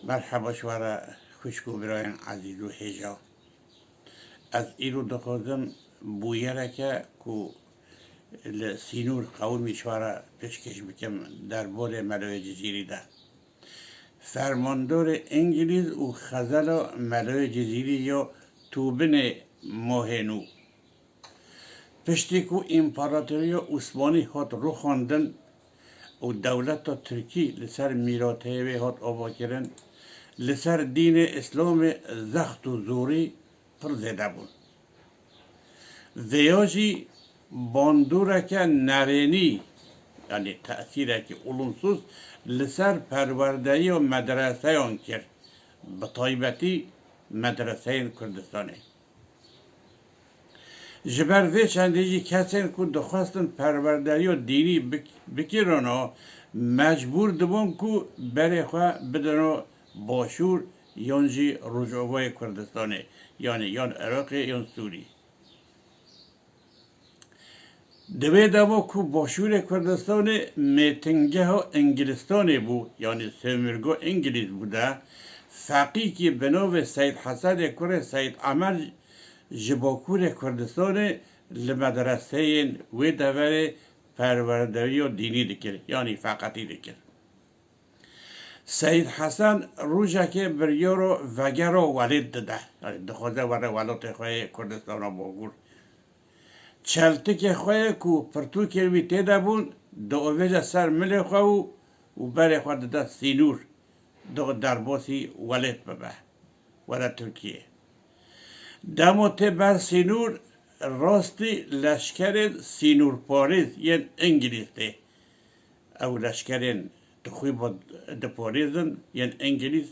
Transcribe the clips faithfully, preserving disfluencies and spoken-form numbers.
Merheba ji we re xwişk û birayên ezîz û hêja. Ez îro dixwazim bûyereke ku li sînor qewimî ji we re pêşkêş bikim derbarê Meloyê Cizîrî de. Fermandorê Îngilîz û xezela Meloyê Cizîrî ya Tûbinê Mohê Nû. Piştî ku Împaratoriya Osmanî hat rûxandin û dewleta Tirkî li ser mîrateyê wê hat avakirin, li ser dînê Îslamê zext û zorî pir zêde bûn. Vêya jî bandoreke nerênî, yanî tesîrekî olumsuz li ser perwerdeyiya medreseyan kir, bi taybetî medreseyên Kurdistanê. Ji ber vê çendê jî kesên ku dixwestin perwerdeyiya dînî bik-, bikirina, mecbûr dibûn ku berê xwe bidina Başûr yan jî Rojovayê Kurdistanê, yanî yan Iraqê yan Sûrî. Di wê dema ku Başûrê Kurdistanê mêtingeha Îngilistanê bû, yanî sömürge Îngilîz bû de, feqîkî bi navê Seyd Hesenê kurê Seyd Emer ji Bakurê Kurdistanê li medreseyên wê deverê perwerdeyiya dînî dikir, yanî feqetî dikir. Seyd Hesen rojekê biryara vegera welêt dide, yanî dixwaze were welatê xwe yê Kurdistana Bakur. Çeltikê xwe yê ku pirtûkên wî tê de bûn, diavêje ser milê xwe û, û berê xwe dide sînor, diavêje derbasî welêt bibe, were Tirkiyê. Dema tê ber sînor, rastî leşkerên sînorparêz yên Îngilîz tê. Ew leşkerên tixûba diparêzin yên Îngilîz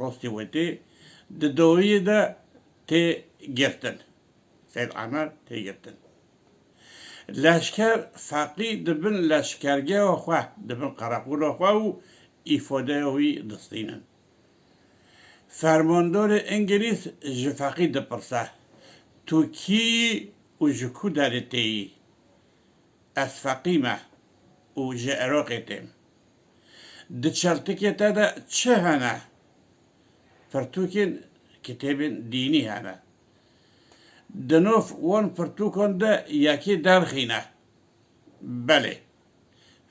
rastî wê tê, di dawiyê de tê girtin. Seyd Emer tê girtin. Leşker feqî di bin leşkergeha xwe, di bin qereqola xwe û îfadeya wî distînin. Fermandorê Îngilîz ji feqî dipirse, Tu kî yî û ji ku derê têyî? Ez feqî me û ji Iraqê têm. Di çeltikê te de çi hene? Pirtûkên kitêbên dînî hene. Di nav wan pirtûkan de yekê derxîne. Belê.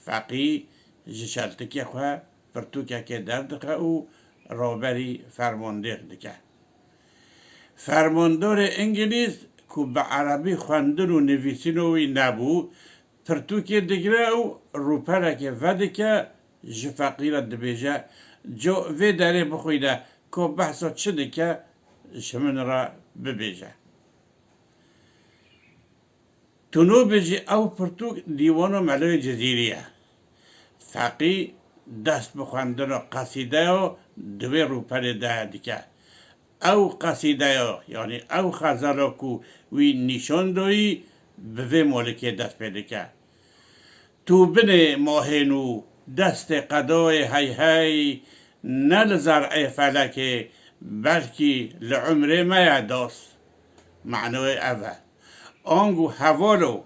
Feqî ji çeltikê xwe pirtûkekê derdixe û raberî fermandêr dike. Fermandorê Îngilîz ku bi erebî xwendin û nivîsîna wî nebû, pirtûkê digire û rûpelekê vedike, ji feqî re dibêje, Ca vê derê bixwîne, ka behsa çi dike, ji min re bibêje. Tu nû bijî ew pirtûk dîwana Meloyê Cizîrî ye. Feqî dest bi xwendina qesîdeya di wê rûpelê de dike. Ew qesîdeya, yanî ew xezela ku wî nîşan dayî, bi vê molikê dest pê dike. Tu binê mahên û destê qedayê hey hey, ne li zer'ê felekê, belkî li umrê me ye dost. Manoyê ev e. Ango hevalo,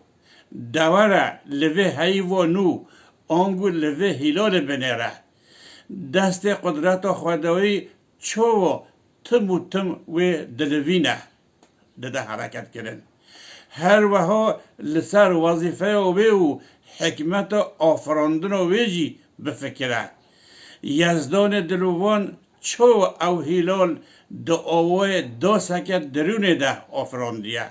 dewere li vê heyva nû, ango li vê hîlalê binêre. Destê qudreta Xwedayî çawa tim û tim wê dilivîne, dide hereketkirin. Her wiha li ser wezîfeya wê û hikmeta afirandina wê jî bifikire. Yezdanê dilovan çawa ew hîlal di awayê daseke dirûnê de afirandiye?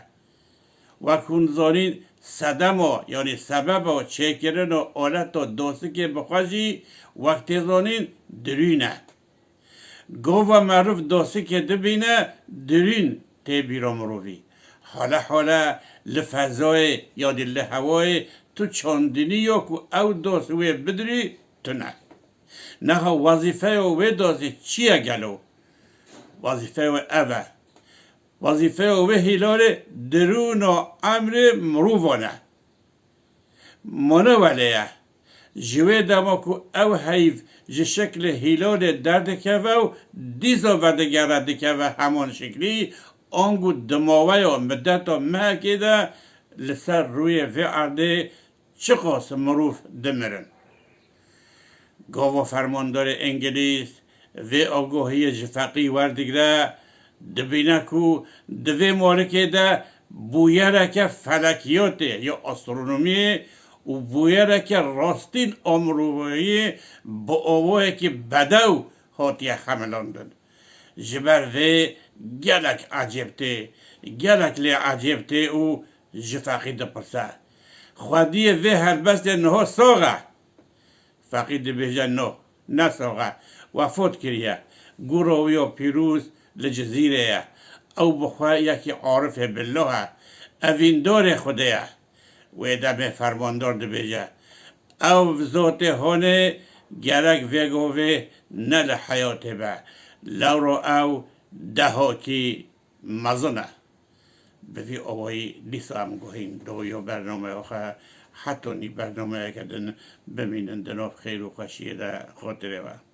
Wek hûn zanîn, sedema, yanî sebeba çêkirina aleta dosikê bi xwe jî, wek tê zanîn, dirûn e. Gava meriv dosikê dibîne, dirûn tê bîra mirovî. Hale hale li fezayê ya dî li hewayê tu çandinî ya ku ew dost wê bidirî tune. Niha wezîfeya wê dostî çi ye gelo? Wezîfeya wê ev e. Wezîfeya wê hîlalê dirûna emrê mirovan e. Mane welê ye. Ji wê dema ku ew heyv ji şeklê hîlalê derdikeve û dîsa vedigere dikeve heman şeklî, ango di maweya mideta mehekê de li ser rûyê vê erdê çiqas mirov dimirin. Gava fermandarê Îngilîz Vê agahiyê ji feqî werdigre, dibîne ku di vê morikê de bûyereke felekiyatê ya astronomiyê û bûyereke rastîn a mirovayî bi awayekî bedew hatiye xemilandin. Ji ber vê gelek ecêb tê, gelek lê ecêb tê û ji feqî dipirse, xwediyê vê helbestê niha sax e? Feqî dibêje, no, ne sax e, wefat kiriye. Gura wî ya pîroz li Cizîrê ye. Ew bi xwe yekî arifê billah e, evîndarê Xwedê ye. Wê demê fermandar dibêje, ev zotê honê gerek vê govê ne li heyatê be. Lewra ew dehakî mezin e. Bi vî awayî dîsa em guhîn dawiya bernameya xwe, hetanî bernameyeke din bimînin di nav xêr û xweşiyê de xatirê we.